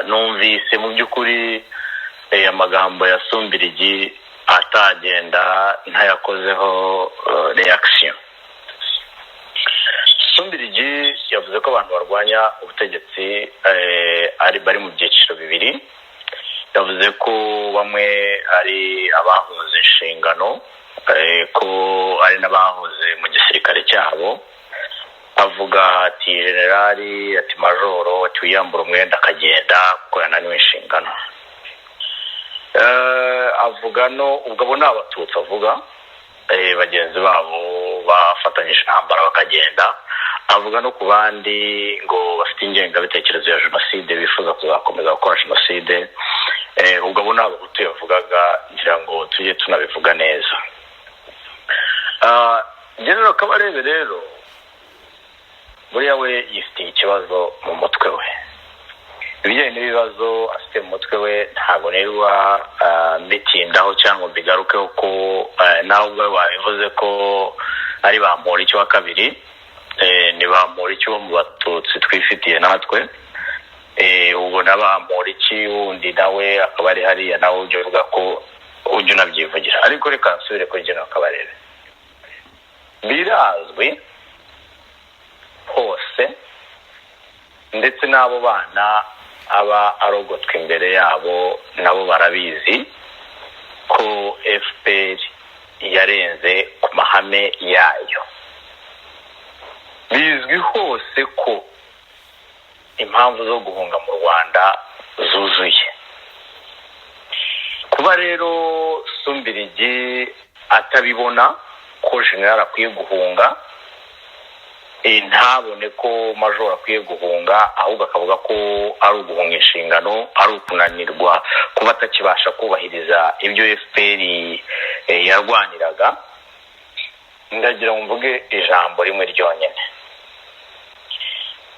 Numvise mu by'ukuri amagambo ya Sumbirigi atagenda ntayakozeho reaction. Sumbirigi yavuze ko abantu barwanya ubutegetsi ari bari mu byiciro bibiri. Yavuze ko bamwe ari abahunze inshingano, ko ari n'abahoze mu gisirikare cyabo. Avuga ati generali, ati majoro, ati wiyambura umwenda akagenda kuko yananiwe inshingano. Avuga no ubwo abo ni Abatutsi, avuga bagenzi babo bafatanyije intambara bakagenda. Avuga no ku bandi ngo bafite ingengabitekerezo ya jenoside, bifuza kuzakomeza gukora jenoside. Ubwo abo ni Abahutu yavugaga, ngira ngo tujye tunabivuga neza. General Kabarebe rero buriya we yifitiye ikibazo mu mutwe we. Ibijyanye n'ibibazo afite mu mutwe we ntabwo nirirwa mbitindaho cyangwa mbigarukeho, ko nawe ubwawe wabivuze ko ari Bamporiki wa kabiri. Ni Bamporiki wo mu Batutsi twifitiye natwe. Ubwo na Bamporiki wundi nawe akaba ari hariya, nawe ujya uvuga ko ujya unabyivugira. Ariko reka nsubire kuri General Kabarebe. Birazwi hose, ndetse n'abo bana aba arogotwa imbere yabo nabo barabizi ko FPR yarenze ku mahame yayo. Bizwi hose ko impamvu zo guhunga mu Rwanda zuzuye. Kuba rero Sumbirigi atabibona ko general akwiye guhunga, ntabone ko majoro akwiye guhunga, ahubwo akavuga ko ari uguhunga inshingano, ari ukunanirwa kuba atakibasha kubahiriza ibyo FPR yarwaniraga, ndagira ngo mvuge ijambo rimwe ryonyine: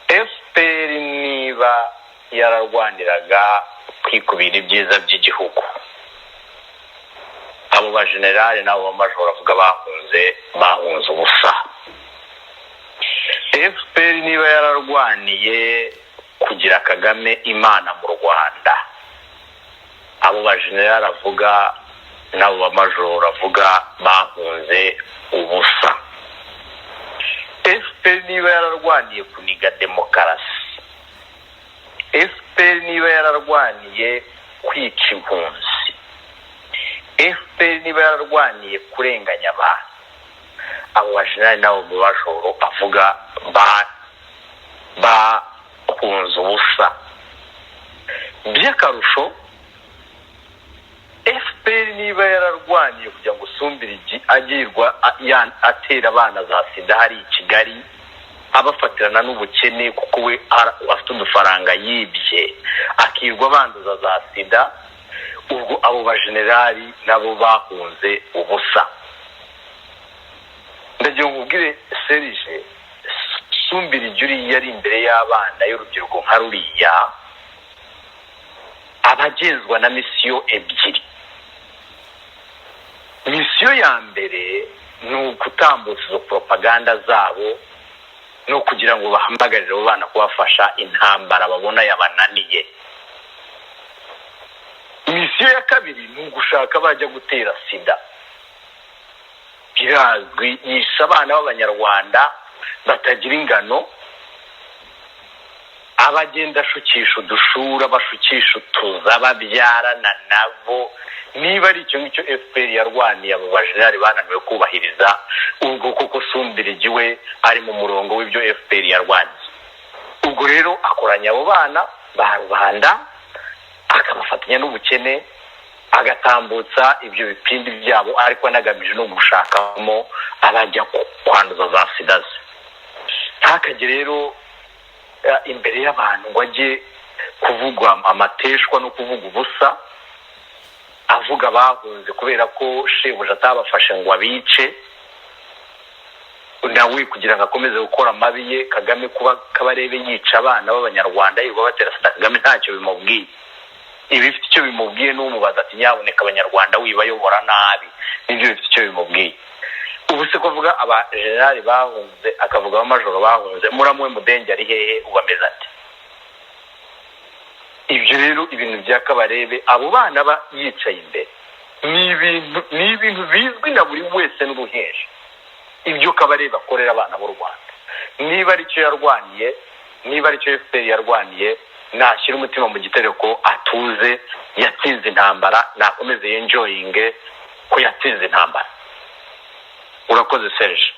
FPR niba yararwaniraga kwikubira ibyiza by'igihugu, abo bajenerali n'abo bamajoro avuga bahunze, bahunze ubusa. FPR niba yararwaniye kugira Kagame Imana mu Rwanda, abo bajenerali avuga n'abo bamajoro avuga bahunze ubusa. FPR niba yararwaniye kuniga demokarasi, FPR niba yararwaniye kwica impunzi, FPR niba yararwaniye kurenganya abantu, abo bajenerali n'abo bajoro avuga bahunze ubusa. By'akarusho, FPR niba yararwaniye kugira ngo Sumbirigi agirwa atera abana za sida hari i Kigali, abafatirana n'ubukene kuko we afite udufaranga yibye, akirwa banduza za sida, ubwo abo bajenerali nabo bahunze ubusa. Ndagira ngo nkubwire, Serge, Sumbirigi uriya ari imbere y'abana y'urubyiruko nka ruriya abagenzwa na mission ebyiri. Mission ya mbere ni ugutambutsa izo propaganda zabo no kugira ngo bahamagarire abo bana kubafasha intambara babona yabananiye. Mission ya kabiri ni ugushaka bajya gutera sida. Birazwi, yishe abana b'Abanyarwanda batagira ingano, abagenda ashukisha udushura, bashukisha utuza babyarana nabo. Niba ari icyo ngicyo FPR yarwaniye, abo bajenerali bananiwe kubahiriza, ubwo koko Sumbirigi we ari mu murongo w'ibyo FPR yarwaniye. Ubwo rero akoranya abo bana ba rubanda, akabafatanya n'ubukene, agatambutsa ibyo bipindi byabo, ariko anagamije no gushakamo abajya kwanduza za sida ze. Ntakajye rero imbere y'abantu ngo ajye kuvugwa amateshwa no kuvuga ubusa, avuga bahunze kubera ko shebuja atabafashe ngo abice, nawe kugira ngo akomeze gukora amabi ye. Kagame kuba Kabarebe yica abana b'Abanyarwanda, yirirwa batera sida, Kagame ntacyo bimubwiye. Ibifite icyo bimubwiye n'umubaza ati: "Nyabuneka Abanyarwanda wibayobora nabi", nibyo bifite icyo bimubwiye. Ubu se ko avuga abajenerali bahunze, akavuga abamajoro bahunze, muramu we Mudenge ari hehe? Ubu ameze ati ibyo Ibyo rero, ibintu bya Kabarebe, abo bana ba yicaye imbere, ni ibintu bizwi na buri wese n'uruhinja, ibyo Kabarebe akorera abana b'u Rwanda. Niba aricyo yarwaniye, niba aricyo FPR yarwaniye, nashyira umutima mu gitereko, atuze. Yatsinze intambara, nakomeze yenjoyinge ko yatsinze intambara. Urakoze, Serge.